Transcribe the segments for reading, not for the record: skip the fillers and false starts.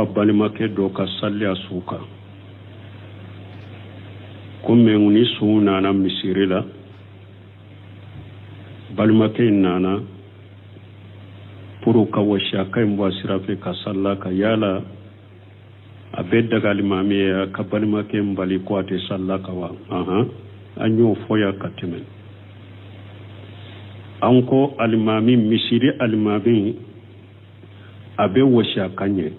Ko a balimakɛ dɔ ka sali a su kan, ko mɛ ni su nana misiri la, balimakɛ in nana pour ka wasiya kan in bɔ a sira fɛ ka sal'a kan. Yala a bɛ daga alimami ye a ka balimakɛ in bali ko a tɛ sal'a kan wa? Ahan, an y'o fɔ yan ka tɛmɛ. An ko alimami, misiri alimami, a bɛ wasiya kan ɲɛ.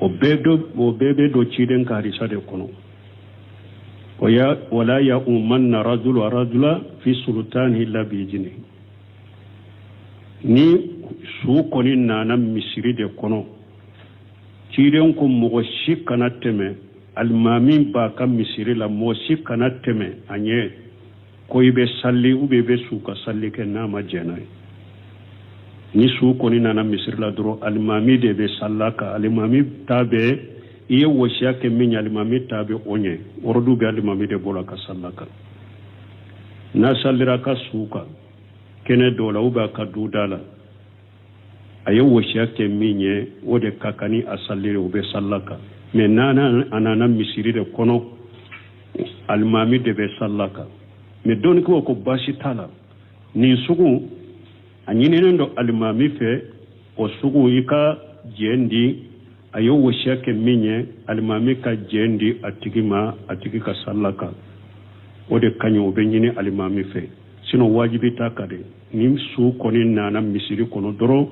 O bɛɛ bɛ don ciden ka hadisa de kɔnɔ. O ya wala ya umanna rajulu rajula fi sultani illa bi izni. Ni su kɔni nana misiri de kɔnɔ, ciden ko mɔgɔ si kana tɛmɛ alimami b'a ka misiri la, mɔgɔ si kana tɛmɛ a ɲɛ ko i bɛ sali ou bien i bɛ su ka sali kɛ n'a ma jɛn n'a ye. Ni su kɔni nana misiri la dɔrɔn, alimami de bɛ sal'a kan. Alimami ta bɛ, i ye wasiya kɛ min ye, alimami ta bɛ o ɲɛ. Ordre bɛ alimami de bolo ka sal'a kan. N'a salira ka su kan kɛnɛ dɔ la ou bien a ka du da la, a ye wasiya kɛ min ye, o de ka kan ni a saliri, o bɛ sal'a kan. Mɛ n'a a nana misiri de kɔnɔ, alimami de bɛ sal'a kan. Mɛ dɔnnikɛlaw ko baasi t'a la, nin sugu a ɲininen don alimami fɛ, o sugu i ka jɛn di a ye wasiya kɛ min ye, alimami ka jɛn di a tigi ma, a tigi ka sal'a kan, o de ka ɲi, o bɛ ɲini alimami fɛ. Sinon wajibi t'a kan dɛ. Ni su kɔni nana misiri kɔnɔ dɔrɔn,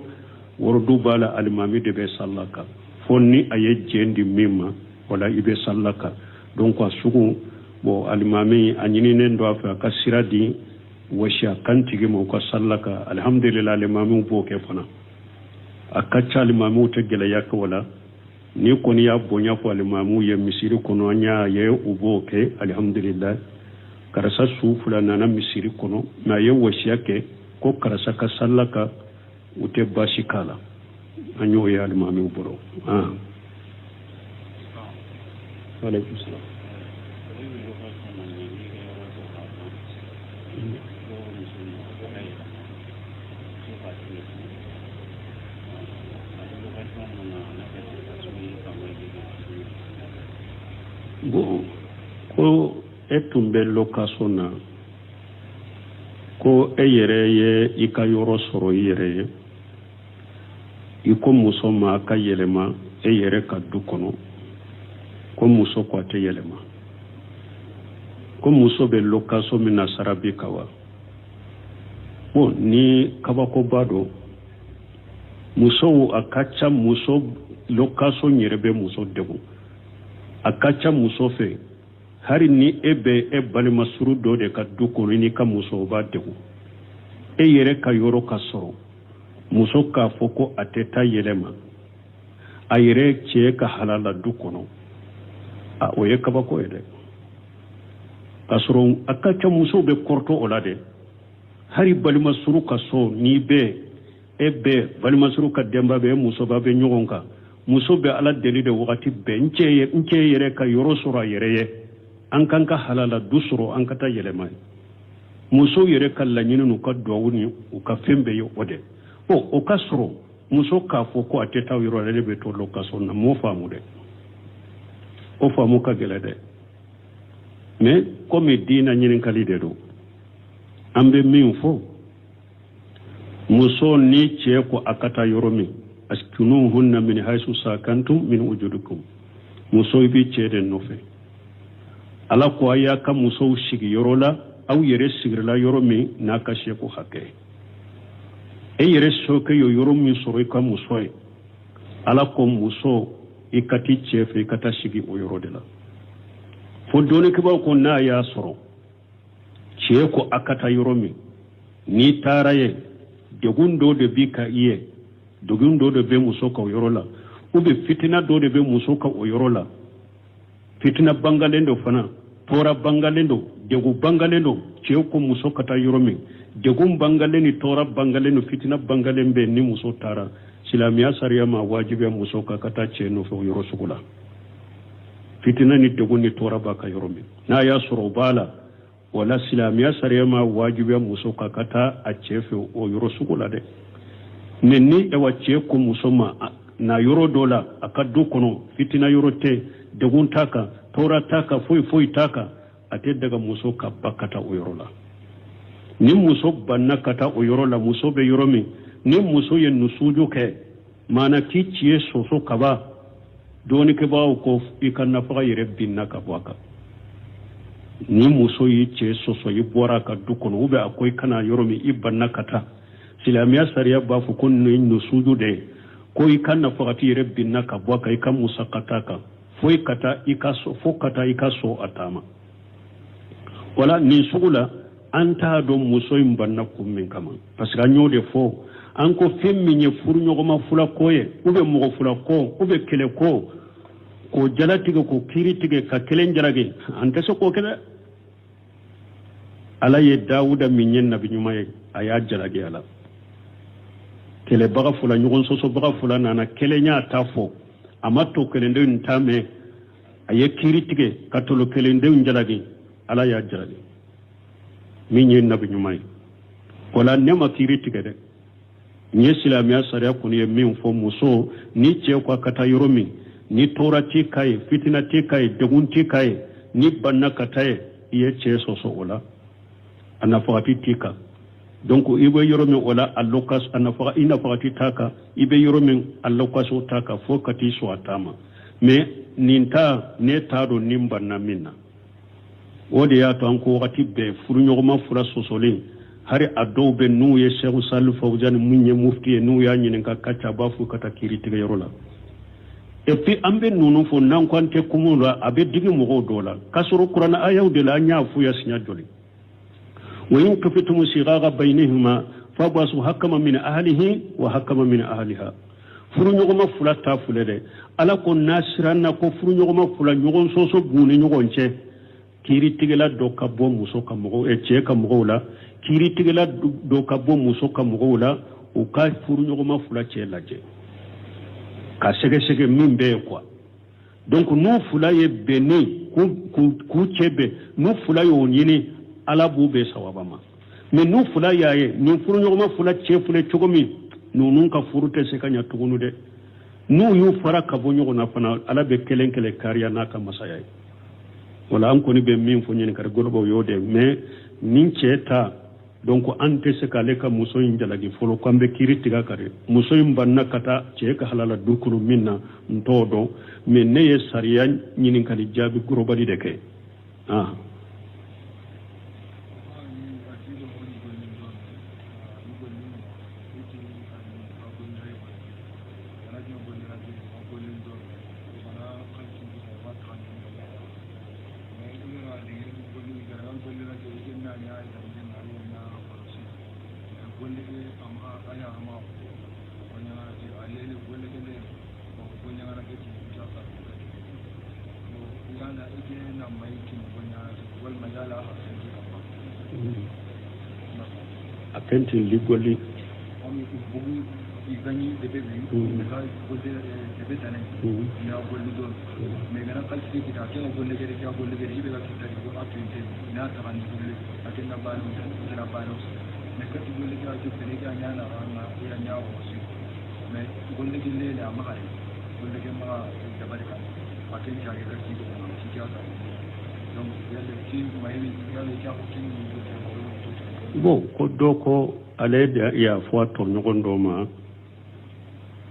ordre b'a la, alimami de bɛ sal'a kan, fo ni a ye jɛn di min ma, wala i bɛ sal'a kan. Donc a sugu bon, alimami a ɲininen don a fɛ a ka sira di wasiya kan tigi ma, u ka sal'a kan. Alihamudulila, alimamiw b'o kɛ fana. A ka ca, alimamiw tɛ gɛlɛya kɛ o la. Ni kɔni y'a bonya fɔ alimamiw ye misiri kɔnɔ, an y'a ye u b'o kɛ, alihamudulila. Karisa su fila nana misiri kɔnɔ, mɛ a ye wasiya kɛ ko karisa ka sal'a kan, u tɛ baasi k'a la. An y'o ye alimamiw bolo. Aleykum salaam. Bon, ko e tun bɛ location na, ko e yɛrɛ ye i ka yɔrɔ sɔrɔ i yɛrɛ ye, i ko muso ma a ka yɛlɛma e yɛrɛ ka du kɔnɔ, ko muso ko a tɛ yɛlɛma, ko muso bɛ location min na sara bi ka wa. Bon, ni kabakoba don. Musow a ka ca, muso location yɛrɛ bɛ muso degun. A ka ca muso fɛ, hali ni e bɛ e balima suru dɔ de ka du kɔnɔ, i n'i ka muso, o b'a degun. E yɛrɛ ka yɔrɔ ka sɔrɔ, muso k'a fɔ ko a tɛ taa yɛlɛma a yɛrɛ cɛ ka halala du kɔnɔ, a o ye kabako ye dɛ. K'a sɔrɔ a ka ca, musow bɛ kɔrɔtɔ o la dɛ. Hali balima suru ka so, n'i bɛ e bɛ balima suru ka denba bɛ, e musoba bɛ ɲɔgɔn kan, muso bɛ Ala deli de wagati bɛɛ: n cɛ yɛrɛ ka yɔrɔ sɔrɔ a yɛrɛ ye, an kan ka halala du sɔrɔ, an ka taa yɛlɛma ye. Musow yɛrɛ ka laɲini n'u ka duwawu ni u ka fɛn bɛɛ ye o de o ka sɔrɔ. Muso k'a fɔ ko a tɛ taa yɔrɔ la, ne bɛ to location na, m'o faamu dɛ. O faamu ka gɛlɛn dɛ. Mais komi diina ɲininkali de don, an bɛ min fɔ, muso ni cɛ ko a ka taa yɔrɔ min, askinuhunna min haisu sakantum min wujudikum, muso i bɛ cɛ de nɔfɛ. Ala ko a y'a ka musow sigi yɔrɔ la, aw yɛrɛ sigirila yɔrɔ min n'a ka seko hakɛ. E yɛrɛ sokɛ ye yɔrɔ min sɔrɔ i ka muso ye, Ala ko muso i ka t'i cɛ fɛ, i ka taa sigi o yɔrɔ de la. Fo dɔnnikɛbaaw ko n'a y'a sɔrɔ cɛ ko a ka taa yɔrɔ min, n'i taara ye, degun dɔ de bi ka i ye, degun dɔ de bɛ muso ka o yɔrɔ la, ou bien fitina dɔ de bɛ muso ka o yɔrɔ la, fitina bangalen don fana, tɔɔrɔ bangalen don, degun bangalen don. Cɛ ko muso ka taa yɔrɔ min, degun bangalen ni tɔɔrɔ bangalen don, fitina bangalen bɛ, ni muso taara, silamɛya sariya ma wajibiya muso ka taa cɛ nɔfɛ o yɔrɔ sugu la, fitina ni degun ni tɔɔrɔ b'a ka yɔrɔ min. N'a y'a sɔrɔ o b'a la, wala silamɛya sariya ma wajibiya muso ka taa a cɛ fɛ o yɔrɔ sugu la dɛ. Mɛ ni awa cɛ ko muso ma Na yɔrɔ dɔ la a ka du kɔnɔ, fitina yɔrɔ tɛ, degun t'a kan, tɔɔrɔ t'a kan, foyi foyi t'a kan, a tɛ daga muso ka ban ka taa o yɔrɔ la. Ni muso banna ka taa o yɔrɔ la, muso bɛ yɔrɔ min, ni muso ye nusuju kɛ, maana k'i cɛ sɔsɔ kaban, dɔɔnikɛbagaw ko i ka nafaga yɛrɛ binna ka bɔ a kan. Ni muso y'i cɛ sɔsɔ, i bɔra a ka du kɔnɔ, ou bien a ko i ka na yɔrɔ min, i banna ka taa, silamɛya sariya b'a fɔ ko nin nusuju de ye, ko i ka nafagati yɛrɛ binna ka bɔ a kan, i ka musaka t'a kan, fo i ka taa i ka fo ka taa i ka sɔn a ta ma. Wala nin sugu la, an t'a dɔn muso in banna kun min kama, parce que an y'o de fɔ, an ko fɛn min ye furuɲɔgɔnma fila ko ye, ou bien mɔgɔ fila ko, ou bien kɛlɛ ko, k'o jalatigɛ, k'o kiiri tigɛ ka kelen jalaki, an tɛ se k'o kɛ dɛ. Ala ye Dawuda min ye nabi ɲuman ye, a y'a jalaki a la. Kɛlɛbaga fila, ɲɔgɔn sɔsɔbaga fila nana, kelen y'a ta fɔ, a ma tɔ kelendenw ta mɛn, a ye kiiri tigɛ ka tolo kelendenw jalaki. Ala y'a jalaki min ye nabi ɲuman ye. O la ne ma kiiri tigɛ dɛ, n ye silamɛya sariya kɔni ye min fɔ, muso ni cɛ ko a ka taa yɔrɔ min, ni tɔɔrɔ t'i kan ye, fitina t'i kan ye, degun t'i kan ye, n'i banna ka taa ye, i ye cɛ sɔsɔ, o la a nafagati t'i kan. Donc i bɛ yɔrɔ min, o la a location, a nafaga, i nafagati t'a kan. I bɛ yɔrɔ min, a location t'a kan, fo ka t'i sɔn a ta ma. Mais nin ta, ne t'a dɔn nin banna min na. O de y'a to an ko wagati bɛɛ furuɲɔgɔnma fila sɔsɔlen, hari a dɔw bɛ n'u ye Sɛku Salihu Fawuzani min ye mufti ye, n'u y'a ɲininka ka ca, b'a fɔ ka taa kiiri tigɛyɔrɔ la. Et puis an bɛ ninnu fɔ, n'an ko an tɛ kuma la, a bɛ digi mɔgɔw dɔw la, k'a sɔrɔ kuranɛ ayaw de la. An y'a f'u ye siɲɛ joli? Wa in khiftum shiqaqa baynihima fab'asu hakama min ahlihi wa hakama min ahliha. Furuɲɔgɔnma fila ta filɛ dɛ. Ala ko n'a siranna ko furuɲɔgɔnma fila ɲɔgɔn sɔsɔ b'u ni ɲɔgɔn cɛ, kiiritigɛla dɔ ka bɔ muso ka mɔgɔw, cɛ ka mɔgɔw la, kiiritigɛla dɔ ka bɔ muso ka mɔgɔw la, u ka furuɲɔgɔnma fila cɛ lajɛ ka sɛgɛsɛgɛ min bɛ yen quoi. Donc n'u fila ye bɛnnen k'u cɛ bɛn, n'u fila y'o ɲini, Ala b'u bɛn sawaba ma. Mais n'u fila y'a ye nin furuɲɔgɔnma fila cɛ filɛ cogo min, ninnu ka furu tɛ se ka ɲɛ tuguni dɛ, n'u y'u fara ka bɔ ɲɔgɔn na fana, Ala bɛ kelen kelen kariya n'a ka masaya ye. Wala an kɔni bɛ min fɔ ɲininkali gɔlɔbɔw y'o de. Mais nin cɛ ta, donc an tɛ se k'ale ka muso in jalaki fɔlɔ k'an bɛ kiiri tigɛ ka dɛ. Muso in banna ka taa cɛ ka halala du kɔnɔ min na, n t'o dɔn, mais ne ye sariya ɲininkali jaabi global de kɛ. Ah. A kenti liggoli. Bon, ko dɔ ko ale de y'a fɔ a tɔɲɔgɔn dɔ ma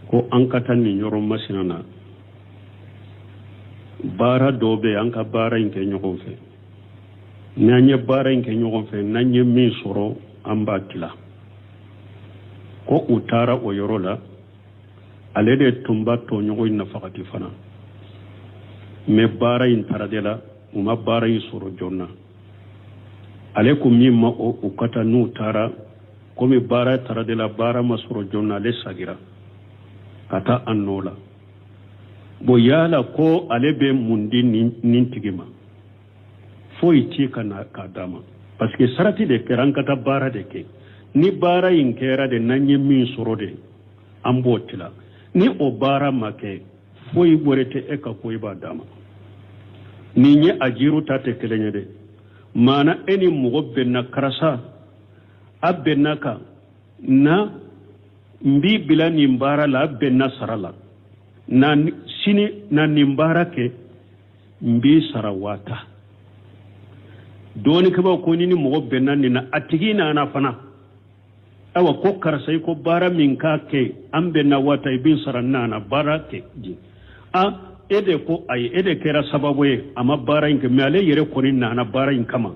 ko an ka taa nin yɔrɔ masina na, baara dɔ bɛ, an ka baara in kɛ ɲɔgɔn fɛ. N'an ye baara in kɛ ɲɔgɔn fɛ, n'an ye min sɔrɔ, an b'a tila. Ko u taara o yɔrɔ la, ale de tun b'a tɔɲɔgɔn in nafagati fana, mais baara in taara de la, u ma baara in sɔrɔ joona. Ale ko min ma o u ka taa, n'u taara, komi baara taara de la, baara ma sɔrɔ joona, ale sagira ka taa a nɔ la. Bon, yala ko ale bɛ mun di nin tigi ma? Foyi t'i ka na k'a d'a ma, parce que sarati de kɛra, an ka taa baara de kɛ. Ni baara in kɛra de, n'an ye min sɔrɔ de, an b'o tila. Ni o baara ma kɛ, foyi wɛrɛ tɛ e ka ko i b'a d'a ma. Nin ye ajiru ta tɛ kelen ye dɛ. Maana e ni mɔgɔ bɛnna, karisa, a bɛnna kan na, n b'i bila nin baara la, a bɛnna sara la. Na sini na nin baara kɛ, n b'i sara 50 000. Dɔɔnikɛbaw ko ni ni mɔgɔ bɛnna nin na, a tigi nana fana, ayiwa, ko karisa, i ko baara min k'a kɛ, an bɛnna 50 000, i bɛ n sara, n nana baara kɛ di. A e de ko ayi, e de kɛra sababu ye a ma baara in kɛ, mɛ ale yɛrɛ kɔni nana baara in kama,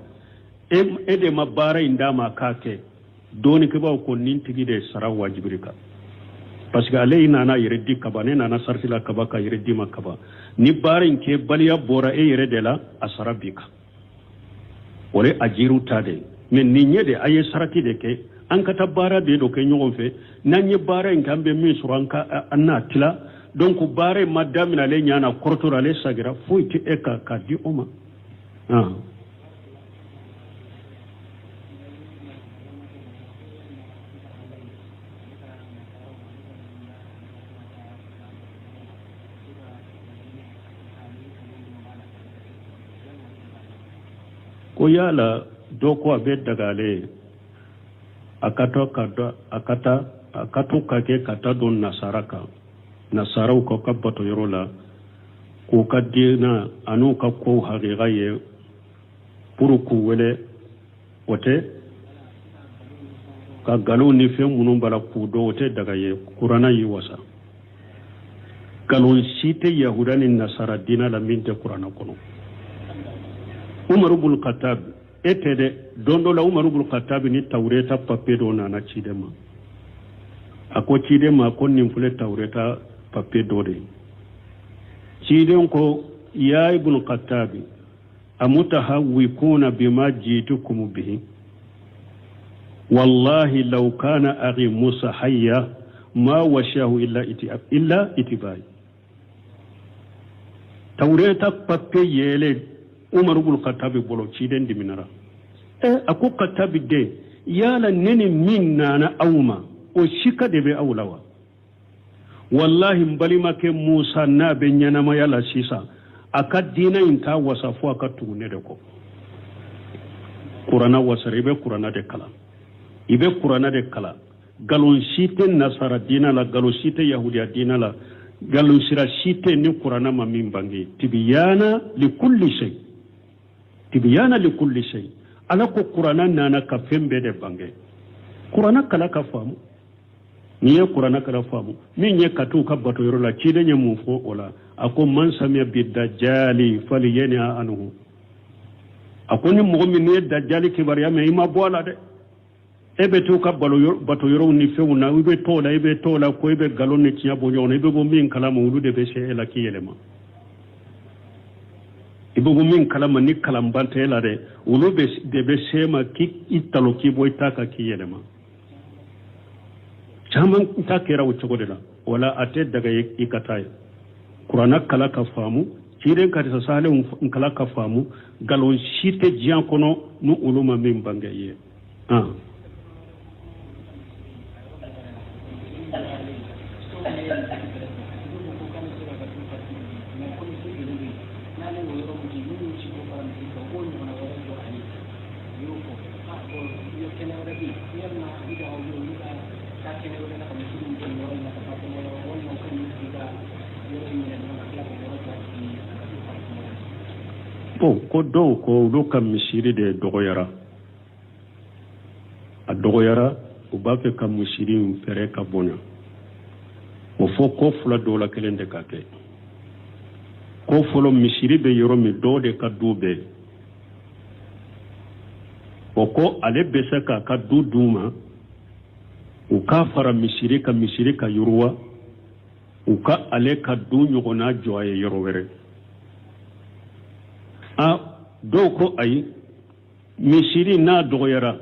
e de ma baara in d'a ma k'a kɛ. Dɔɔnikɛbaw ko nin tigi de sara wajibir'i kan, parce que ale nana yɛrɛ di kaban, ne nana sarati la kaban, ka yɛrɛ di ma kaban. Ni baara in kɛ baliya bɔra e yɛrɛ de la, a sara b'i kan. O ye ajiru ta de ye. Mɛ nin ye de, a ye sarati de kɛ, an ka taa baara de dɔ kɛ ɲɔgɔn fɛ, n'an ye baara in kɛ, an bɛ min sɔrɔ, an ka an n'a tila. Donc baara in ma daminɛ ale ɲa na, kɔrɔtɔ ale sagira, foyi tɛ e kan k'a di o ma. Ko yala dɔ ko a bɛ daga ale ye a ka to ka dɔ a ka taa a ka to ka kɛ ka taa don nasara kan, nasaraw ka bato yɔrɔ la, k'u ka diina an'u ka kow hakika ye pour k'u wele, o tɛ ka nkalon ni fɛn minnu b'a la k'u dɔn, o tɛ daga ye. Kuranna y'i wasa, nkalon si tɛ yahuda ni nasara diina la min tɛ kuranna kɔnɔ. Umaru bun Khattab, e tɛ dɛ, don dɔ la Umaru bun Khattab ni tawureta papiye dɔ nana ciden ma. A ko ciden ma ko nin filɛ tawureta papiye dɔ de ye. Ciden ko ya ibn Khattab, amutahawwikuna bima jitukum bihi, wallahi law kana akhi Musa hayya ma washahu illa iti illa itibai. Tawureta papiye yelen Umaru bun Khattabi bolo, ciden diminara. A ko Khattabi den, yala ne ni min nana aw ma, o sika de bɛ aw la wa? Wallahi, n balimakɛ Musa, n'a bɛ ɲɛnamaya la sisan, a ka diinɛ in t'a wasa fo a ka tugu ne de kɔ. Kuranna wasara, i bɛ kuranna de kalan, i bɛ kuranna de kalan. Nkalon si tɛ nasara diinɛ la, nkalon si tɛ yahudiya diinɛ la, nkalon sira si tɛ ni kuranna ma min bange. Tibiyana likulli shay, tibiyana likulli shay. Ala ko kuranna nana ka fɛn bɛɛ de bange. Kuranna kalan ka faamu. N'i ye kuranna kalan faamu, min ye ka t'u ka bato yɔrɔ la, ciden ye mun fɔ o la? A ko man samiya bi dajali falyanha anhu. A ko ni mɔgɔ min ye dajali kibaruya mɛn, i ma bɔ a la dɛ. E bɛ t'u ka bato yɔrɔw ni fɛnw na, i bɛ t'o la, i bɛ t'o la ko i bɛ nkalon ni tiɲɛ bɔ ɲɔgɔn na. I bɛ bɔ min kalama, olu de bɛ se e la k'i yɛlɛma. I bɛ bɔ min kalama, ni kalanba tɛ e la dɛ, olu de bɛ se e ma k'i talo, k'i bɔ i ta kan, k'i yɛlɛma. Caman ta kɛra o cogo de la. Wala a tɛ daga i ka taa ye. Kuranna kalan ka faamu, ciden ka hadisa sahalenw kalan ka faamu. Nkalon si tɛ diɲɛ kɔnɔ ni olu ma min bange i ye. Bon, ko dɔw ko olu ka misiri de dɔgɔyara, a dɔgɔyara, u b'a fɛ ka misiri in fɛrɛ ka bonya. O fɔ ko fila dɔw la kelen de ka kɛ. Ko fɔlɔ, misiri bɛ yɔrɔ min, dɔw de ka du bɛ o ko ale bɛ se k'a ka du d'u ma, u k'a fara misiri kan, misiri ka yiriwa, u ka ale ka du ɲɔgɔnna jɔ a ye yɔrɔ wɛrɛ. A dɔw ko ayi, misiri n'a dɔgɔyara,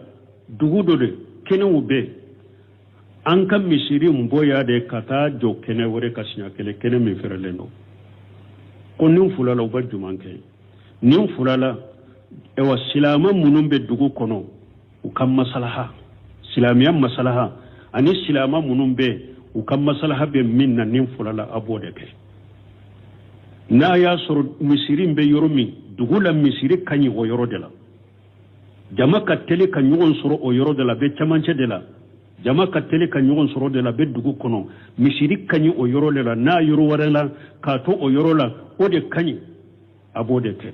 dugu dɔ de kɛnɛw bɛ, an ka misiri in bɔ yan de ka taa jɔ kɛnɛ wɛrɛ ka siɲɛ kelen, kɛnɛ min fɛrɛlen don. Ko nin fila la, u bɛ juman kɛ nin fila la. Ayiwa, silamɛ minnu bɛ dugu kɔnɔ, u ka masalaha, silamɛya masalaha, ani silamɛ minnu bɛ u ka masalaha bɛ min na, nin fila la, a b'o de kɛ. N'a y'a sɔrɔ misiri bɛ yɔrɔ min dugu la, misiri ka ɲi o yɔrɔ de la, jama ka teli ka ɲɔgɔn sɔrɔ o yɔrɔ de la, a bɛ camancɛ de la. Jama ka teli ka ɲɔgɔn sɔrɔ de la, a bɛ dugu kɔnɔ, misiri ka ɲi o yɔrɔ de la. N'a yɔrɔ wɛrɛ la, k'a to o yɔrɔ la, o de ka ɲi, a b'o de kɛ.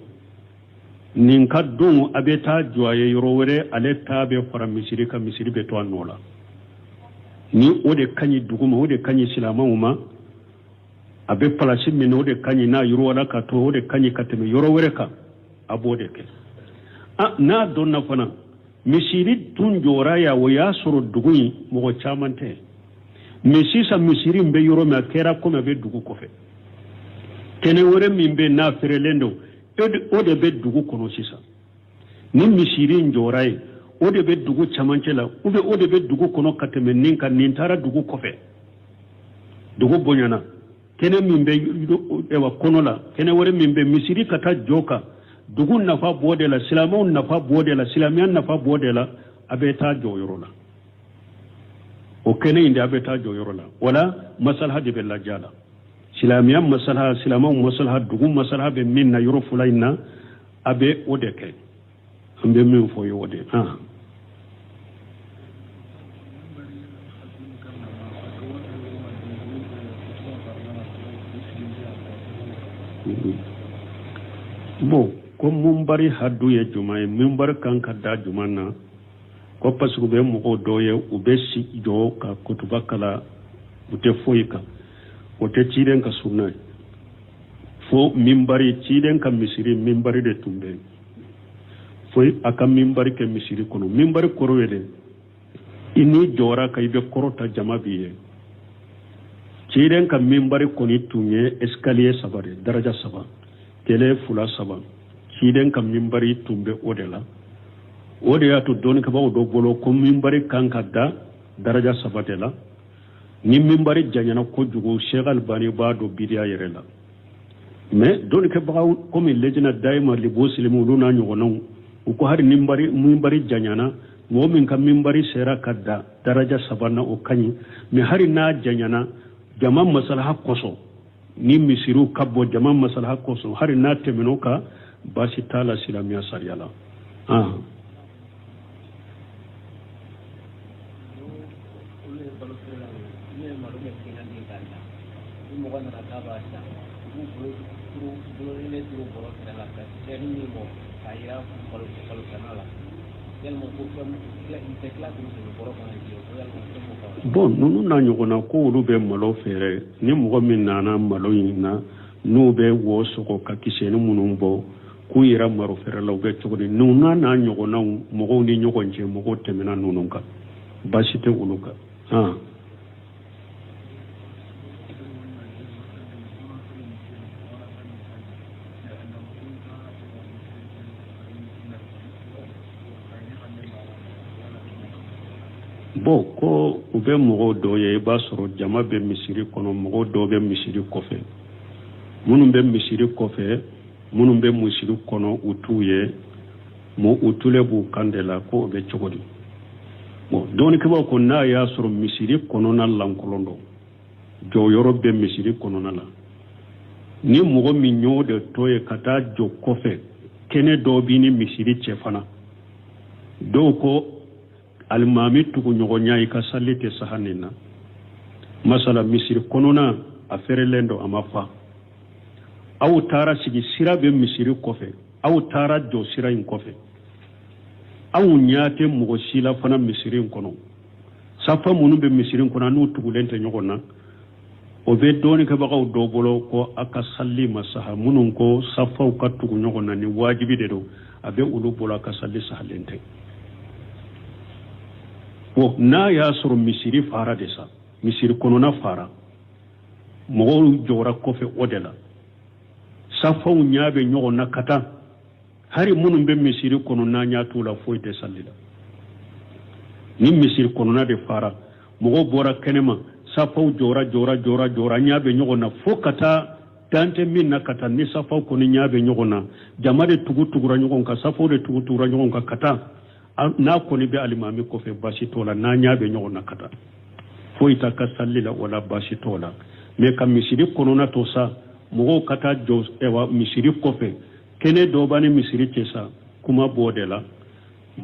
Nin ka don, a bɛ taa jɔ a ye yɔrɔ wɛrɛ, ale ta bɛ fara misiri kan, misiri bɛ to a nɔ la. Ni o de ka ɲi dugu ma, o de ka ɲi silamɛw ma, a bɛ palasi min na, o de ka ɲi, n'a yiriwala ka to, o de ka ɲi ka tɛmɛ yɔrɔ wɛrɛ kan, a b'o de kɛ. N'a dɔnna fana misiri tun jɔra yan, o y'a sɔrɔ dugu in mɔgɔ caman tɛ, mais sisan misiri in bɛ yɔrɔ min, a kɛra komi a bɛ dugu kɔfɛ. Kɛnɛ wɛrɛ min bɛ n'a fɛrɛlen don, o de bɛ dugu kɔnɔ sisan. Ni misiri in jɔra yen, o de bɛ dugu camancɛ la, ou bien o de bɛ dugu kɔnɔ ka tɛmɛ nin kan, nin taara dugu kɔfɛ, dugu bonyana. Kɛnɛ min bɛ ɛwa kɔnɔ la, kɛnɛ wɛrɛ min bɛ misiri ka taa jɔ kan, dugu nafa b'o de la, silamɛw nafa b'o de la, silamɛya nafa b'o de la, a bɛ taa jɔ yɔrɔ la. O kɛnɛ in de, a bɛ taa jɔ yɔrɔ la. Wala masalaha de bɛ lajɛ a la, silamɛya masalaha, silamɛw masalaha, dugu masalaha bɛ min na yɔrɔ fila in na, a bɛ o de kɛ. An bɛ min fɔ ye o de ye. Bon, ko munbari hadu ye jumɛn ye? Munbari kan ka da jumɛn na? Ko parce que u bɛ mɔgɔw dɔw ye, u bɛ si jɔ ka kutuba kalan, u tɛ foyi kan. O tɛ ciden ka sunna ye. Fo minbari, ciden ka misiri minbari de tun bɛ yen, fo a ka minbari kɛ misiri kɔnɔ. Minbari kɔrɔ ye de, i n'i jɔra ka i bɛ kɔrɔta, jama b'i ye. Ciden ka minbari kɔni tun ye escalier saba de, daraja saba, kelen, fila, saba. Ciden ka minbari tun bɛ o de la. O de y'a to dɔnnikɛbaaw dɔ bolo ko minbari kan ka da daraja saba de la. Ni minbari janyana kojugu, Sheikh Albani b'a dɔn bidiya yɛrɛ la. Mais dɔnnikɛbagaw komi Lejina Dayima Libusilimi, olu n'a ɲɔgɔnnaw, u ko hali ni minbari janyana, mɔgɔ min ka minbari sera ka da daraja saba na, o ka ɲi. Mais hali n'a janyana, jama masalaha kosɔn, ni misiriw ka bɔ jama masalaha kosɔn, hali n'a tɛmɛn'o kan, baasi t'a la silamɛya sariya la. Bon, ninnu n'a ɲɔgɔnna, ko olu bɛ malo feere, ni mɔgɔ min nana malo in na, n'u bɛ wo sɔgɔ ka kisɛni minnu bɔ k'u yɛrɛ malo feerelaw bɛ cogo di? Ninnu n'a ɲɔgɔnnaw, mɔgɔw ni ɲɔgɔn cɛ, mɔgɔw tɛmɛna ninnu kan, baasi tɛ olu kan. Bon, ko u bɛ mɔgɔw dɔw ye, i b'a sɔrɔ jama bɛ misiri kɔnɔ, mɔgɔw dɔw bɛ misiri kɔfɛ. Minnu bɛ misiri kɔfɛ, minnu bɛ misiri kɔnɔ, u t'u ye mɔ, u tule b'u kan de la, ko o bɛ cogo di? Bon, dɔnnikɛbaaw ko n'a y'a sɔrɔ misiri kɔnɔna lankolon don, jɔyɔrɔ bɛ misiri kɔnɔna la, ni mɔgɔ min y'o de to ye ka taa jɔ kɔfɛ, kɛnɛ dɔ b'i ni misiri cɛ fana, dɔw ko alimami tuguɲɔgɔnya, i ka sali tɛ saha nin na. Masala, misiri kɔnɔna a fɛrɛlen don, a ma fa, aw taara sigi, sira bɛ misiri kɔfɛ, aw taara jɔ sira in kɔfɛ, aw ɲɛ tɛ mɔgɔ si la fana misiri in kɔnɔ, safa minnu bɛ misiri in kɔnɔ, n'u tugulen tɛ ɲɔgɔn na, o bɛ dɔɔnikɛbagaw dɔ bolo ko a ka sali ma saha. Minnu ko safaw ka tugu ɲɔgɔn na ni wajibi de don, a bɛ olu bolo a ka sali sahalen tɛ. O n'a y'a sɔrɔ misiri fara de sa, misiri kɔnɔna fara, mɔgɔw jɔra kɔfɛ o de la, safaw ɲɛ bɛ ɲɔgɔn na ka taa, hari minnu bɛ misiri kɔnɔ, n'a ɲɛ t'u la, foyi tɛ sali la. Ni misiri kɔnɔna de fara, mɔgɔw bɔra kɛnɛma, safaw jɔra jɔra jɔra jɔra, ɲɛ bɛ ɲɔgɔn na fo ka taa dan tɛ min na ka taa, ni safaw kɔni ɲɛ bɛ ɲɔgɔn na, jama de tugu tugura ɲɔgɔn kan, safaw de tugu tugura ɲɔgɔn kan ka taa, n'a kɔni bɛ alimami kɔfɛ, baasi t'o la. N'a ɲɛ bɛ ɲɔgɔn na ka taa, foyi t'a ka sali la, o la baasi t'o la. Mais ka misiri kɔnɔna to sa, mɔgɔw ka taa jɔ ɛwa misiri kɔfɛ, kɛnɛ dɔ b'a ni misiri cɛ sa, kuma b'o de la.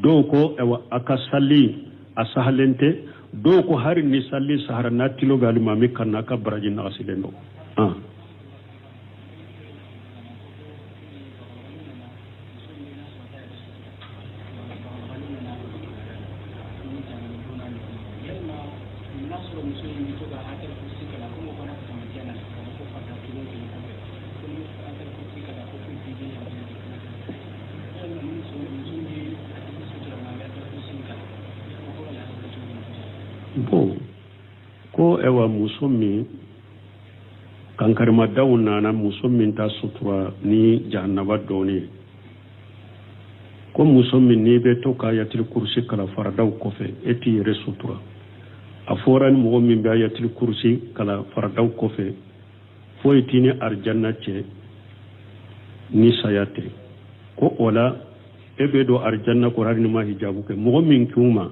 Dɔw ko ɛwa a ka sali a sahalen tɛ. Dɔw ko hari ni sali sahara n'a tilo bɛ alimami kan na, a ka baraji nagasilen don. Bon, ko ɛwa muso min kankarimadaw nana, muso min ta sutura ni jahanaba dɔɔni ye, ko muso min n'i bɛ to ka ayatul kurusi kalan faradaw kɔfɛ, e t'i yɛrɛ sutura. A fɔra ni mɔgɔ min bɛ ayatul kurusi kalan faradaw kɔfɛ, foyi t'i ni arijanna cɛ ni saya tɛ. Ko o la e bɛ don arijanna kɔrɔ hali n'i ma hijabu kɛ. Mɔgɔ min k'u ma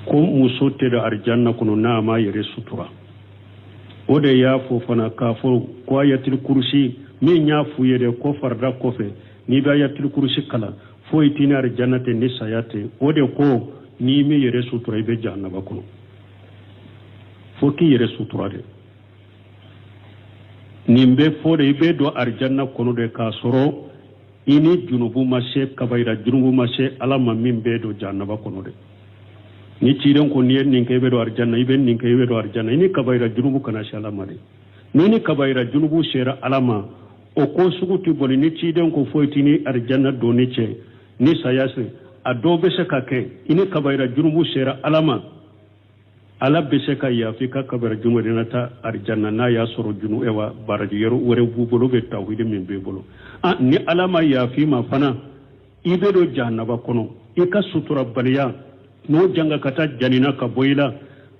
ko muso tɛ don arijanna kɔnɔ n'a m'a yɛrɛ sutura, o de y'a fɔ fana k'a fɔ ko ayatul kurusi min y'a f'u ye dɛ, ko farida kɔfɛ n'i bɛ ayatul kurusi kalan, foyi t'i ni arijanna tɛ ni saya tɛ, o de ko n'i m'i yɛrɛ sutura, i bɛ jahanaba kɔnɔ. Fo k'i yɛrɛ sutura de. Nin bɛ fɔ de, i bɛ don arijanna kɔnɔ de k'a sɔrɔ i ni junubu ma se, kabayira junubu ma se ala ma min bɛ don jahanaba kɔnɔ de. Ni ciden ko n'i ye nin kɛ i bɛ don arijanna, i bɛ nin kɛ i bɛ don arijanna, i ni kabayira junubu kana se ala ma de. N'i ni kabayira junubu sera ala ma, o ko sugu tɛ boli. Ni ciden ko foyi t'i ni arijanna donni cɛ ni saya se, a dɔw bɛ se ka kɛ i ni kabayira junubu sera ala ma, ala bɛ se ka yafa i ka kabayira junubu de na taa arijanna, n'a y'a sɔrɔ junu ɛwa baraji yɔrɔ wɛrɛ b'u bolo bɛ tawhidi min b'i bolo. Ah, ni ala ma yafa i ma fana, i bɛ don jahanaba kɔnɔ. I ka suturabaliya n'o janga ka taa janina ka bɔ i la,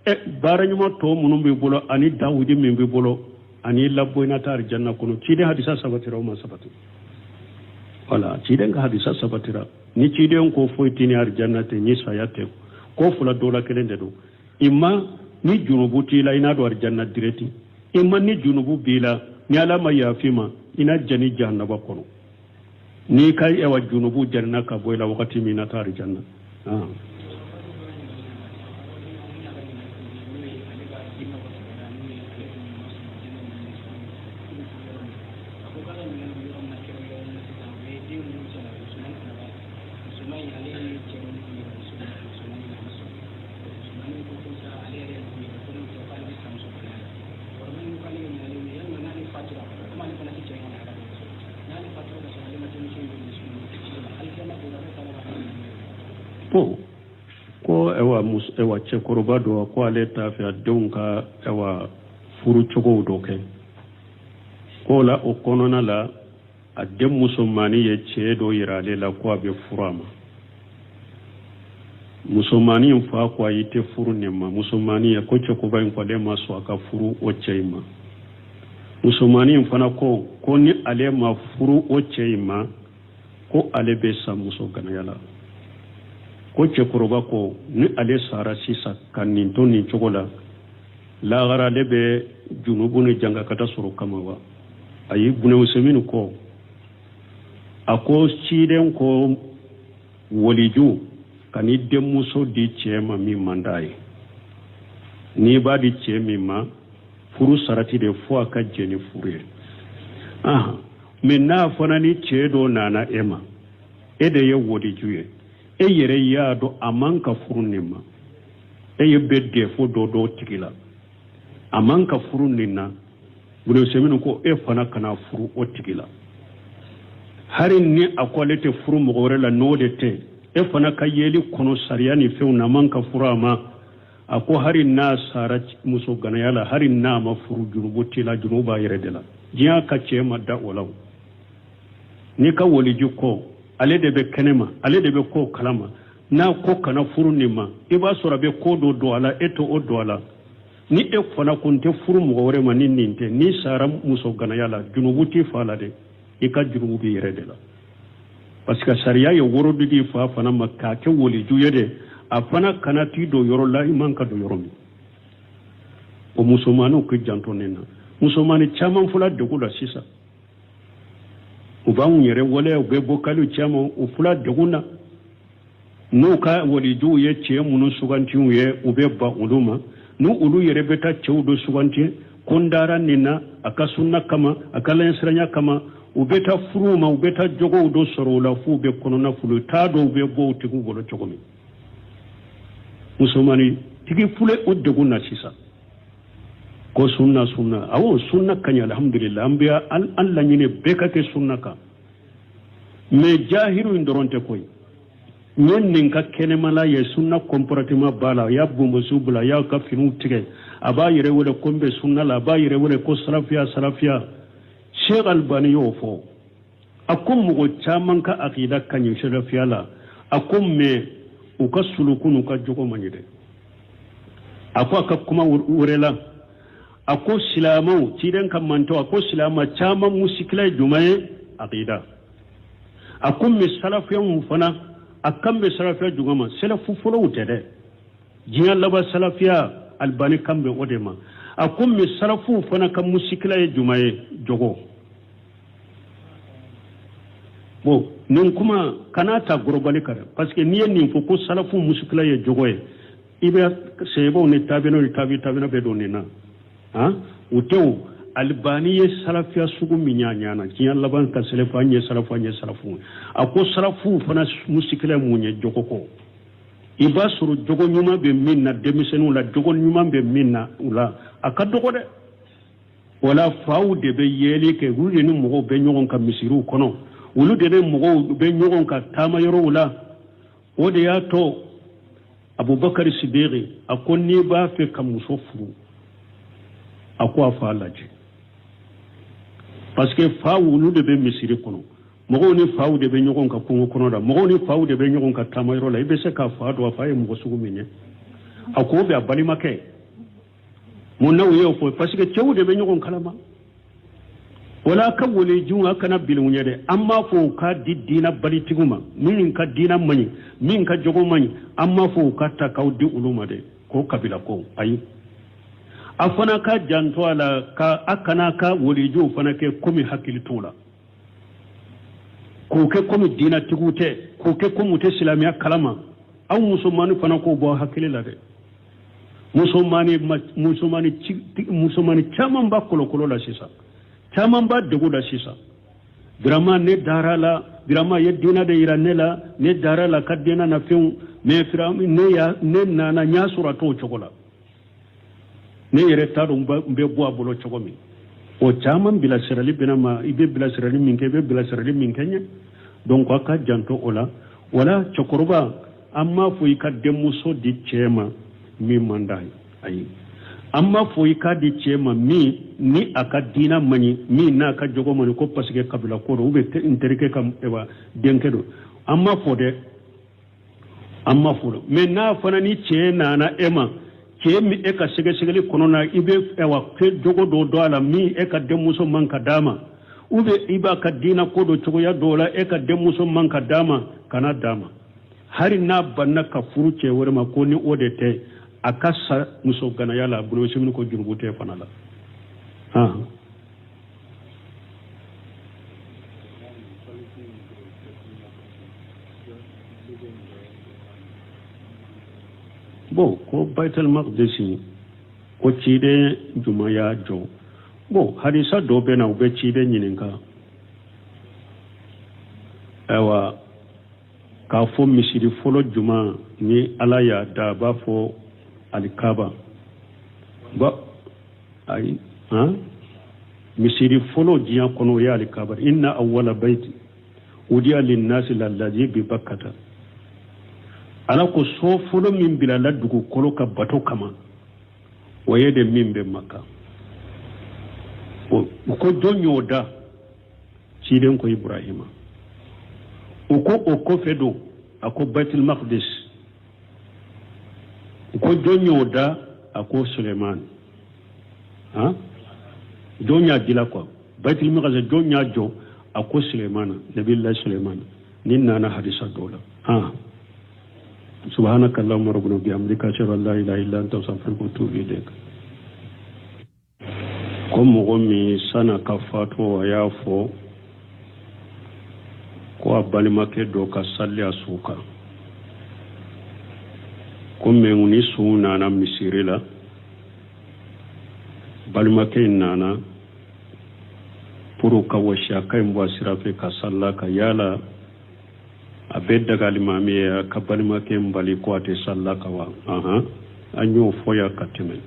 ɛ baara ɲuman tɔ minnu b'i bolo ani tawhidi min b'i bolo ani labɔ i na taa arijanna kɔnɔ. Ciden hadisa sabatira, o ma sabati? Wala ciden ka hadisa sabatira. Ni ciden ko foyi t'i ni arijanna tɛ ni saya tɛ, ko fila dɔ la kelen de don. Imma ni junubu t'i la, i na don arijanna direct. Imma ni junubu b'i la, ni ala ma yafa i ma, i na jani jahanaba kɔnɔ. N'i ka yawa junubu janina ka bɔ i la wagati min na, taa arijanna. Ah. Bon, ko ɛwa ɛwa cɛkɔrɔba dɔ ko ale t'a fɛ a denw ka ɛwa furu cogow dɔ kɛ. Ko la o kɔnɔna la, a den musomannin ye cɛ dɔ yira ale la ko a bɛ furu a ma. Musomannin fa ko ayi, tɛ furu nin ma. Musomannin ye ko cɛkɔrɔba in ko ale ma sɔn a ka furu o cɛ in ma. Musomannin fana ko ko ni ale ma furu o cɛ in ma, ko ale bɛ sa muso ganaya la. Ko cɛkɔrɔba ko ni ale sara sisan ka nin to nin cogo la, lahara ale bɛ junubu ni jangakata sɔrɔ kama wa? Ayi, Bune Usɛmini ko, a ko ciden ko waliju kan'i denmuso di cɛ ma min man d'a ye. N'i b'a di cɛ min ma, furu sarati de fo a ka jɛn ni furu ye. Ahan, mɛ n'a fana ni cɛ dɔ nana e ma, e de ye waliju ye, e yɛrɛ y'a dɔn a man ka furu nin ma, e ye bɛ défaut dɔ dɔn tigi la, a man ka furu nin na, Bune Usɛmini ko e fana kana furu o tigi la. Hari ni a ko ale tɛ furu mɔgɔ wɛrɛ la, n'o de tɛ, e fana ka yeli kɔnɔ sariya ni fɛnw na, a man ka furu a ma. A ko hari n'a sara muso ganaya la, hari n'a ma furu, junubu t'i la, junubu b'a yɛrɛ de la. Diɲɛ ka cɛ ma da o la. N'i ka waliju ko ale de bɛ kɛnɛma, ale de bɛ ko kalama, n'a ko kana furu nin ma, i b'a sɔrɔ a bɛ ko dɔ don a la, e t'o don a la. Ni e fana ko n tɛ furu mɔgɔ wɛrɛ ma ni nin tɛ, n'i sara muso ganaya la, junubu t'i fa la dɛ, i ka junubu b'i yɛrɛ de la, parce que sariya ye woro di fa fana ma k'a kɛ waliju ye de, a fana kana t'i don yɔrɔ la i man ka don yɔrɔ min. O musomanninw k'i janto nin na. Musomannin caman fɔla degun la sisan, u b'anw yɛrɛ waleya, u bɛ vocaliw caman, u fila degun na. N'u ka walijuw ye cɛ minnu suganti u ye, u bɛ ban olu ma. N'u olu yɛrɛ bɛ taa cɛw dɔ suganti ko n dara nin na a ka sunna kama, a ka alaɲɛsiranya kama, u bɛ taa furuw ma, u bɛ taa jogow dɔ sɔrɔ u la f'u bɛ kɔnɔna fili, u t'a dɔn u bɛ bɔ u tigiw bolo cogo min. Musomani tigi filɛ o degun na sisan ko sunna sunna. Awɔ, sunna ka ɲi, alhamdulillah, an bɛ an laɲini bɛɛ ka kɛ sunna kan, mais jahiru in dɔrɔn tɛ koyi. N ye nin ka kɛnɛmala ye, sunna comportement b'a la, a y'a bonbonsiw bila, a y'a ka finiw tigɛ, a b'a yɛrɛ wele ko n bɛ sunna la, a b'a yɛrɛ wele ko salafiya salafiya. Sheikh Albani y'o fɔ, a ko mɔgɔ caman ka akida ka ɲi salafiya la, a ko mais u ka suluku n'u ka jogo man ɲi dɛ. A ko a ka kuma wɛrɛ la, a ko silamɛw, ciden ka mantɔn, a ko silama caman musikila ye jumɛn ye? Akida. A ko mais salafiyaw fana, a kan bɛ salafiya jumɛn ma? Salafu fɔlɔw tɛ dɛ, diɲɛ laban salafiya, Albani kan bɛ o de ma. A ko mais salafuw fana ka musikila ye jumɛn ye? Jogo. Bon, nin kuma kana ta gorobali kan dɛ, parce que n'i ye nin fɔ ko salafu musikila ye jogo ye, i bɛ sahabaw ni tabinaw ni tabi tabina bɛɛ don nin na. Han, o tɛ o. Albani ye salafiya sugu min y'a ɲana diɲɛ laban ka salafu, an ye salafu, an ye salafu. A ko salafuw fana musikila mun ye? Jogo ko. I b'a sɔrɔ jogo ɲuman bɛ min na denmisɛnninw la, jogo ɲuman bɛ min na u la, a ka dɔgɔ dɛ. Wala faw de bɛ yeli kɛ, olu de ni mɔgɔw bɛ ɲɔgɔn kan misiriw kɔnɔ, olu de ni mɔgɔw bɛ ɲɔgɔn kan taama yɔrɔw la. O de y'a to Abubakari Sidiki a ko n'i b'a fɛ ka muso furu, a ko a fa lajɛ, parce que fa olu de bɛ misiri kɔnɔ, mɔgɔw ni faw de bɛ ɲɔgɔn kan kungo kɔnɔ la, mɔgɔw ni faw de bɛ ɲɔgɔn kan taama yɔrɔ la. I bɛ se k'a fa dɔn, a fa ye mɔgɔ sugu min ye. A ko bɛ a balimakɛ mun na u y'o fɔ? Parce que cɛw de bɛ ɲɔgɔn kalama. Wala ka walijuw, a kana bila u ɲɛ dɛ. An m'a fɔ u k'a di diina balitigiw ma, min ka diina man ɲi, min ka jogo man ɲi, an m'a fɔ u ka ta k'aw di olu ma dɛ, k'o kabila ko ayi. A fana ka janto a la ka a kana ka walijuw fana kɛ komi hakili t'u la, k'u kɛ komi diinatigiw tɛ, k'u kɛ komi u tɛ silamɛya kalama. Aw musomanni fana k'o bɔ hakili la dɛ. Musomani musomani musomani caman b'a kolokolo la sisan, caman b'a degu la sisan. Birama ne dara la, birama ye diina de yira ne la, ne dara la ka diina na fɛnw, mais ne ya ne nana n y'a sɔrɔ a t'o cogo la, ne yɛrɛ t'a dɔn n bɛ bɔ a bolo cogo min. O caman bilasirali bɛna ma, i bɛ bilasirali min kɛ, i bɛ bilasirali min kɛ ɲɛ. Donc a ka janto o la. Wala cɛkɔrɔba, an m'a fɔ i ka denmuso di cɛ ma min man d'a ye, ayi. An m'a fɔ i k'a di cɛ ma min ni a ka diina man ɲi, min n'a ka jogo man ɲi, ko parce que kabila ko don, ou bien n terikɛ ka denkɛ don. An m'a fɔ dɛ, an m'a fɔ dɛ. Mais n'a fana ni cɛ nana e ma, cɛ min e ka sɛgɛsɛgɛli kɔnɔ na, i bɛ ayiwa kɛ jogo dɔ dɔn a la min e ka denmuso man ka d'a ma, ou bien i b'a ka diina ko dɔ cogoya dɔw la e ka denmuso man ka d'a ma, kana d'a ma. Hali n'a banna ka furu cɛ wɛrɛ ma, ko ni o de tɛ, a ka sa muso ganaya la, bolo ko jurumu tɛ fana la. Han, bon, ko Baitul Maqdis, ko ciden juma y'a jɔ. Bon, hadisa dɔ bɛ na, u bɛ ciden ɲininka, ayiwa, k'a fɔ misiri fɔlɔ juma ni Ala y'a da, a b'a fɔ alikaba ba. Ayi, han, misiri fɔlɔ diɲɛ kɔnɔ, o ye alikaba. Inna awwala baiti wudi'a linnasi lallazi bi bakkata. Ala ko so fɔlɔ min bilala dugukolo ka bato kama, o ye de min bɛ Maka. O ko jɔn y'o da? Ciden ko Ibrahima. U ko o kɔfɛ don? A ko Baitul Maqdis. U ko jɔn y'o da? A ko Suleiman. Han, jɔn y'a dila quoi, Baitul Maqdis, jɔn y'a jɔ? A ko Suleiman, Nabilahi Suleiman. Ni nana hadisa dɔ la. Han, subhanaka allahumma rabbana bihamdika, ashhadu an la ilaha illa anta, astaghfiruka wa atubu ilayk. Ko mɔgɔ min san'a ka fatu, a y'a fɔ ko a balimakɛ dɔ ka sali a su kan. Ko mɛ ni su nana misiri la, balimakɛ in nana pour ka wasiyaka in bɔ a sira fɛ ka sal'a kan. Yala a bɛ daga alimami ye a ka balimakɛ in bali ko a tɛ sal'a kan wa? Ahan, an y'o fɔ yan ka tɛmɛ.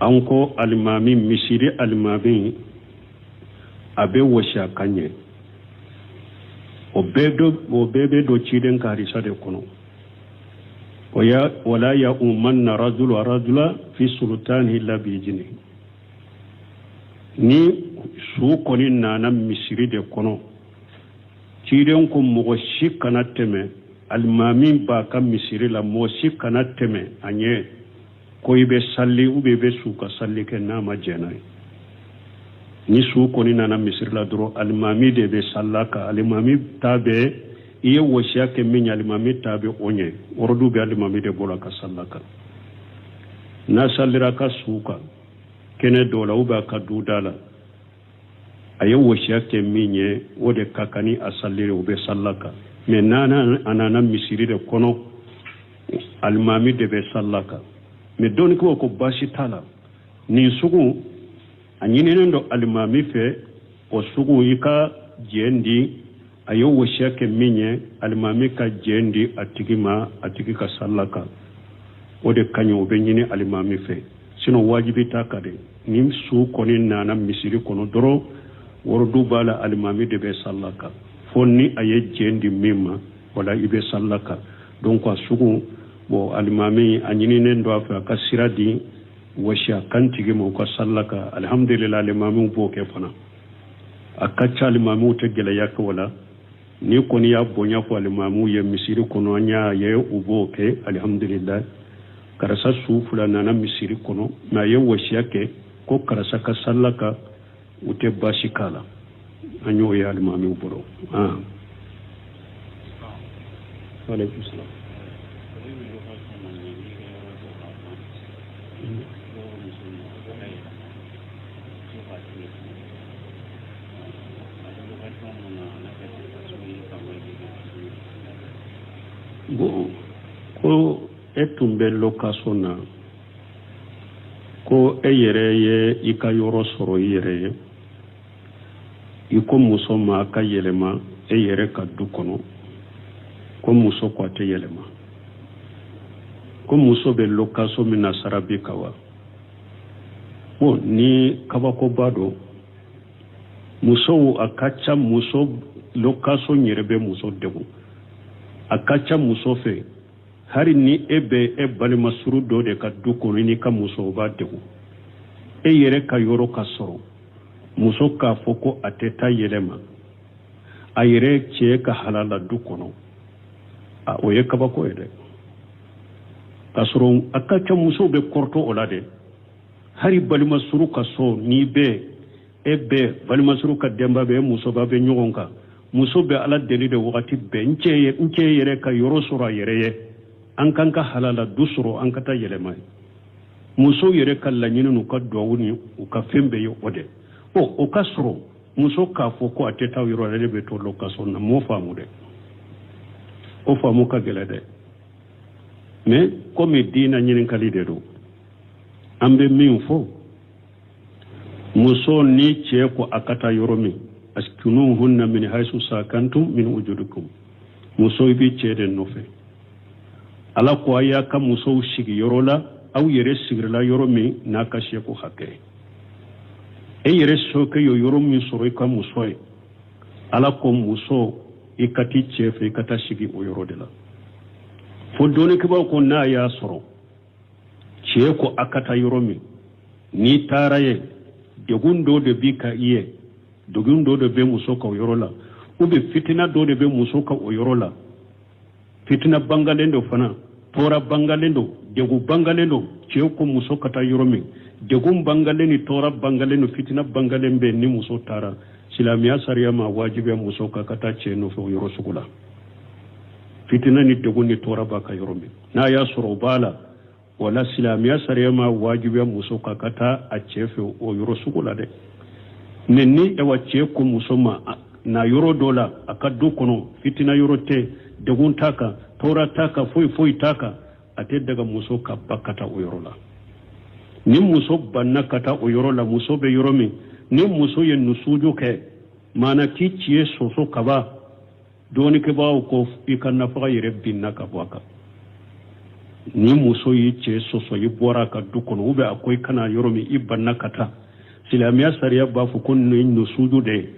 An ko alimami, misiri alimami, a bɛ wasiyaka ɲɛ. O bɛɛ bɛ don ciden ka hadisa de kɔnɔ. O ya wala ya umanna rajulu rajula fi sultani illa bi izni. Ni su kɔni nana misiri de kɔnɔ, ciden ko mɔgɔ si kana tɛmɛ alimami b'a ka misiri la, mɔgɔ si kana tɛmɛ a ɲɛ ko i bɛ sali ou bien i bɛ su ka sali kɛ n'a ma jɛn n'a ye. Ni su kɔni nana misiri la dɔrɔn, alimami de bɛ sal'a kan. Alimami ta bɛ, i ye wasiya kɛ min ye, alimami ta bɛ o ɲɛ. Ordre bɛ alimami de bolo ka sal'a kan. N'a salira ka su kan kɛnɛ dɔ la ou bien a ka duda la, a ye wasiya kɛ min ye, o de ka kan ni a saliri, o bɛ sal'a kan. Mais n'a a nana misiri de kɔnɔ, alimami de bɛ sal'a kan. Mais dɔnnikɛlaw ko baasi t'a la, nin sugu a ɲininen don alimami fɛ, o sugu i ka jɛn di a ye wasiya kɛ min ye, alimami ka jɛn di a tigi ma, a tigi ka sal'a kan, o de ka ɲi, o bɛ ɲini alimami fɛ. Sinon wajibi t'a kan dɛ. Ni su kɔni nana misiri kɔnɔ dɔrɔn, ordre b'a la, alimami de bɛ sal'a kan, fo ni a ye jɛn di min ma, wala i bɛ sal'a kan. Donc a sugu bon, alimami a ɲininen don a fɛ a ka sira di wasiya kan tigi ma, u ka sal'a kan. Alihamudulila, alimamiw b'o kɛ fana. A ka ca, alimamiw tɛ gɛlɛya kɛ o la. Ni kɔni y'a bonya fɔ alimamiw ye misiri kɔnɔ, an y'a ye u b'o kɛ, alihamudulila. Karisa su fila nana misiri kɔnɔ, mais a ye wasiya kɛ ko karisa ka sal'a kan, u tɛ baasi k'a la. An y'o ye alimamiw bolo. Aleykum salam. Bon, ko e tun bɛ location na, ko e yɛrɛ ye i ka yɔrɔ sɔrɔ i yɛrɛ ye, i ko muso ma a ka yɛlɛma e yɛrɛ ka du kɔnɔ, ko muso ko a tɛ yɛlɛma, ko muso bɛ location min na sara bi ka wa. Bon, ni kabakoba don. Musow, a ka ca, muso location yɛrɛ bɛ muso degun. A ka ca muso fɛ, hali ni e bɛ e balima suru dɔ de ka du kɔnɔ, i n'i ka muso, o b'a degun. E yɛrɛ ka yɔrɔ ka sɔrɔ, muso k'a fɔ ko a tɛ taa yɛlɛma a yɛrɛ cɛ ka halala du kɔnɔ, a o ye kabako ye dɛ. K'a sɔrɔ a ka ca, musow bɛ kɔrɔtɔ o la dɛ. Hali balima suru ka so, n'i bɛ e bɛ balima suru ka denba bɛ, e musoba bɛ ɲɔgɔn kan, muso bɛ Ala deli de wagati bɛɛ: n cɛ, n cɛ yɛrɛ ka yɔrɔ sɔrɔ a yɛrɛ ye, an kan ka halala du sɔrɔ, an ka taa yɛlɛma ye. Musow yɛrɛ ka laɲini n'u ka duwawu ni u ka fɛn bɛɛ ye o de. Ɔ, o ka sɔrɔ muso k'a fɔ ko a tɛ taa yɔrɔ la, ne bɛ to location na, m'o faamu dɛ. O faamu ka gɛlɛn dɛ. Mais komi diina ɲininkali de don, an bɛ min fɔ, muso ni cɛ ko a ka taa yɔrɔ min, askinuhunna min haisu sakantum min wujudikum, muso i bɛ cɛ de nɔfɛ. Ala ko a y'a ka musow sigi yɔrɔ la, aw yɛrɛ sigirila yɔrɔ min n'a ka seko hakɛ. E yɛrɛ sokɛ ye yɔrɔ min sɔrɔ i ka muso ye, Ala ko muso i ka t'i cɛ fɛ, i ka taa sigi o yɔrɔ de la. Fo dɔnnikɛbaaw ko n'a y'a sɔrɔ cɛ ko a ka taa yɔrɔ min, n'i taara ye degun dɔ de b'i ka i ye, degun dɔ de bɛ muso ka o yɔrɔ la, ou bien fitina dɔ de bɛ muso ka o yɔrɔ la, fitina bangalen don fana, tɔɔrɔ bangalen don, degun bangalen don. Cɛ ko muso ka taa yɔrɔ min, degun bangalen ni tɔɔrɔ bangalen don, fitina bangalen bɛ, ni muso taara, silamɛya sariya ma wajibiya muso ka ka taa cɛ nɔfɛ o yɔrɔ sugu la, fitina ni degun ni tɔɔrɔ b'a ka yɔrɔ min. N'a y'a sɔrɔ o b'a la, wala silamɛya sariya ma wajibiya muso ka ka taa a cɛ fɛ o yɔrɔ sugu la dɛ. Mais ni awa cɛ ko muso ma Na yɔrɔ dɔ la a ka du kɔnɔ, fitina yɔrɔ tɛ, degun t'a kan, tɔɔrɔ t'a kan, foyi foyi t'a kan, a tɛ daga muso ka ban ka taa o yɔrɔ la. Ni muso banna ka taa o yɔrɔ la, muso bɛ yɔrɔ min, ni muso ye nusuju kɛ, maana k'i cɛ sɔsɔ kaban, dɔɔnikɛbagaw ko i ka nafaga yɛrɛ binna ka bɔ a kan. Ni muso y'i cɛ sɔsɔ, i bɔra a ka du kɔnɔ, ou bien a ko i ka na yɔrɔ min, i banna ka taa, silamɛya sariya b'a fɔ ko nin ye nusuju de ye,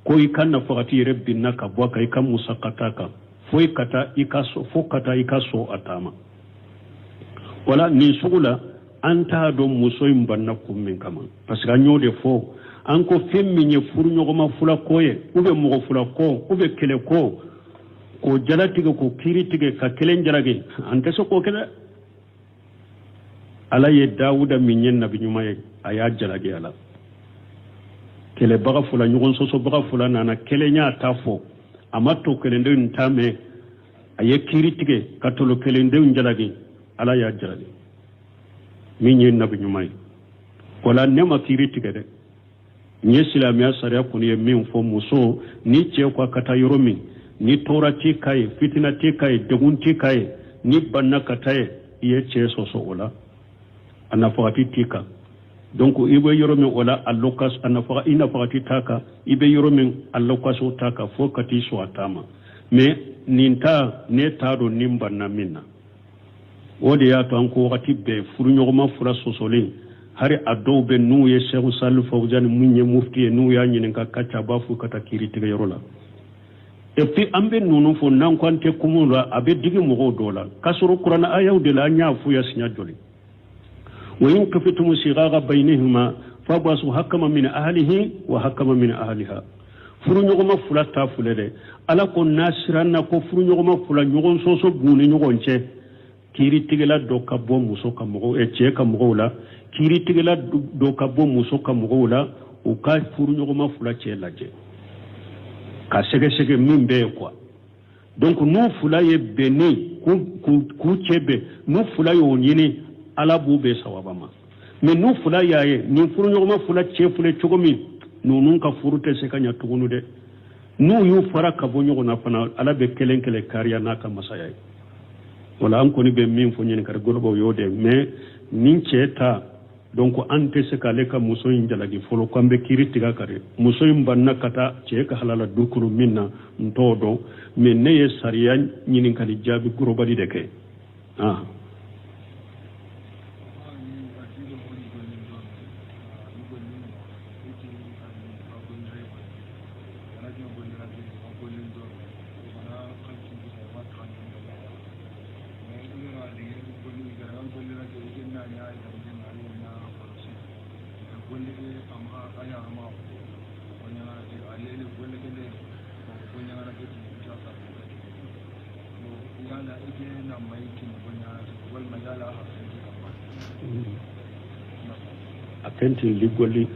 ko i ka nafagati yɛrɛ binna ka bɔ a kan, i ka musaka t'a kan, fo i ka taa i ka fo ka taa i ka sɔn a ta ma. Wala nin sugu la, an t'a dɔn muso in banna kun min kama, parce que an y'o de fɔ, an ko fɛn min ye furuɲɔgɔnma fila ko ye, ou bien mɔgɔ fila ko, ou bien kɛlɛ ko, k'o jalatigɛ, k'o kiiri tigɛ ka kelen jalaki, an tɛ se k'o kɛ dɛ. Ala ye Dawuda min ye nabi ɲuman ye, a y'a jalaki a la. Kɛlɛbaga fila, ɲɔgɔn sɔsɔbaga fila nana, kelen y'a ta fɔ, a ma tɔ kelendenw ta mɛn, a ye kiiri tigɛ ka tolo kelendenw jalaki. Ala y'a jalaki min ye nabi ɲuman ye. O la ne ma kiiri tigɛ dɛ, n ye silamɛya sariya kɔni ye min fɔ, muso ni cɛ ko a ka taa yɔrɔ min, ni tɔɔrɔ t'i kan ye, fitina t'i kan ye, degun t'i kan ye, n'i banna ka taa ye, i ye cɛ sɔsɔ, o la a nafagati t'i kan. Donc i bɛ yɔrɔ min, o la a location, a nafaga, i nafagati t'a kan, i bɛ yɔrɔ min, a location t'a kan, fo ka t'i sɔn a ta ma. Mais nin ta, ne t'a dɔn nin banna min na. O de y'a to an ko wagati bɛɛ furuɲɔgɔnma fila sɔsɔlen, hari a dɔw bɛ n'u ye Sɛku Salihu Fawuzani mun ye mufti ye, n'u y'a ɲininka ka ca, a b'a fɔ ka taa kiiri tigɛ yɔrɔ la. Et puis an bɛ ninnu fɔ, n'an ko an tɛ kuma la, a bɛ digi mɔgɔw dɔw la, k'a sɔrɔ kuranɛ ayaw de la. An y'a f'u ye siɲɛ joli? Wa in khiftum shiqaqa baynihima fab'asu hakama min ahlihi wa hakama min ahliha. Furuɲɔgɔnma fila ta filɛ dɛ. Ala ko n'a siranna ko furuɲɔgɔnma fila ɲɔgɔn sɔsɔ b'u ni ɲɔgɔn cɛ, kiiritigɛla dɔ ka bɔ muso ka mɔgɔw, cɛ ka mɔgɔw la, kiiritigɛla dɔ ka bɔ muso ka mɔgɔw la, u ka furuɲɔgɔnma fila cɛ lajɛ ka sɛgɛsɛgɛ min bɛ yen quoi. Donc n'u fila ye bɛnni k'u cɛ bɛn, n'u fila y'o ɲini, Ala b'u bɛn sawaba ma. Mais n'u fila y'a ye nin furuɲɔgɔnma fila cɛ filɛ cogo min, ninnu ka furu tɛ se ka ɲɛ tuguni dɛ, n'u y'u fara ka bɔ ɲɔgɔn na fana, Ala bɛ kelen kelen kariya n'a ka masaya ye. Wala an kɔni bɛ min fɔ ɲininkali gɔlɔbɔw y'o de. Mais nin cɛ ta, donc an tɛ se k'ale ka muso in jalaki fɔlɔ k'an bɛ kiiri tigɛ ka dɛ. Muso in banna ka taa cɛ ka halala du kɔnɔ min na, n t'o dɔn, mais ne ye sariya ɲininkali jaabi global de kɛ. Ah. A fɛn tɛ ligoli.